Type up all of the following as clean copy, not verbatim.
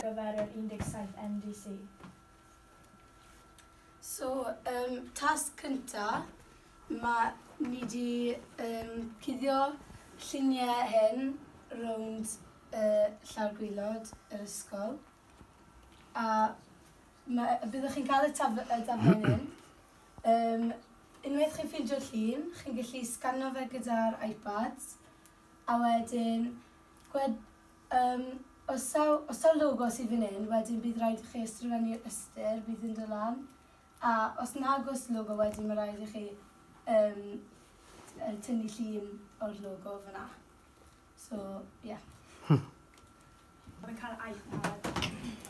gyfer yr 17 NDC. So, tasg cynta, ma' ni 'di cuddio llunie hyn rownd y llawr gwaelod yr ysgol. A ma', byddwch chi'n cael y taf- y daflen hyn. Unwaith chi'n ffeindio'r llun, chi'n gallu sgano fe gyda'r iPads, a wedyn gwed, os taw, os taw logo sydd fan hyn, wedyn bydd rhaid i chi ysgrifennu'r ystyr bydd yn dod lan, a os nag oes logo wedyn mae rhaid i chi tynnu llun o'r logo fan'na. So, ie. Yeah. Mae'n cael iPad,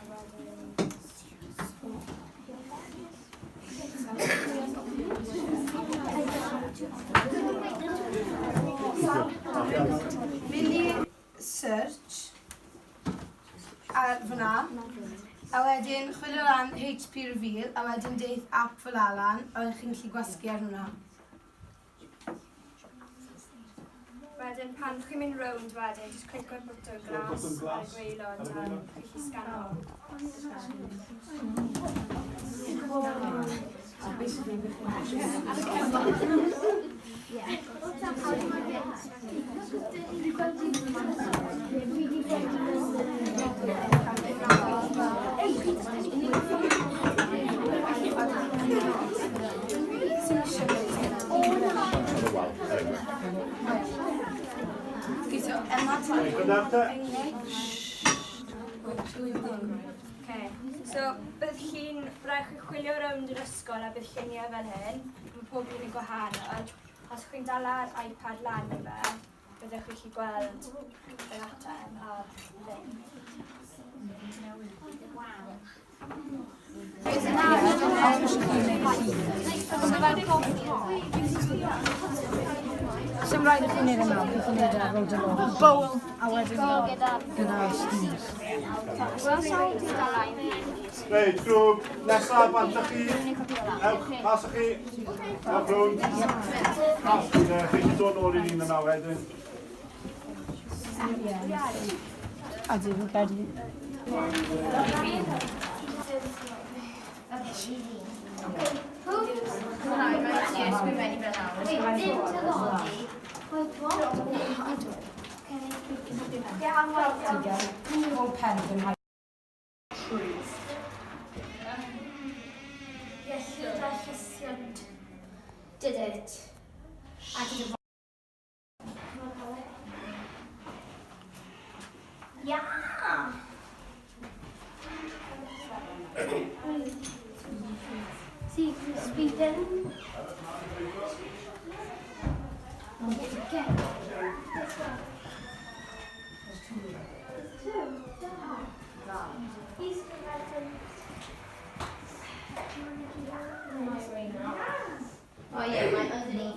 a wedyn. Mynd i search ar fyna, a wedyn chwilio lan HP Reveal, a wedyn deith app fel Alan, a wedyn chi'n gallu gwasgu ar hwnna. Wedyn pan chi'n mynd rownd wedyn, jyst clico'r botwm glas ar y gwaelod a chi'n gallu sgano. Okay. So, bydd chi'n, rhaid chi chwilio rownd yr ysgol a bydd lluniau fel hyn. Mae pob un yn gwahanol. Os chi'n dala'r iPad lan i fe, byddwch chi gallu gweld yr ateb a'r link. Sdim rhaid i chi wneud e nawr, chi wneud e ar ôl dyn nhw. Bowl, a wedyn gyda'r sneeze. Reit, grŵp nesaf, bant â chi. Ewch, mas â chi. Ewch rownd. Mas, chi wedi dod nôl i'r un yna wedyn. Ydw, fi'n credu. Pob pen ddim rhaid. Iechyd a llesiant. Did it. A did it. Yeah. See, speaking. Get. This one. There's two. He's Oh yeah, mae underneath.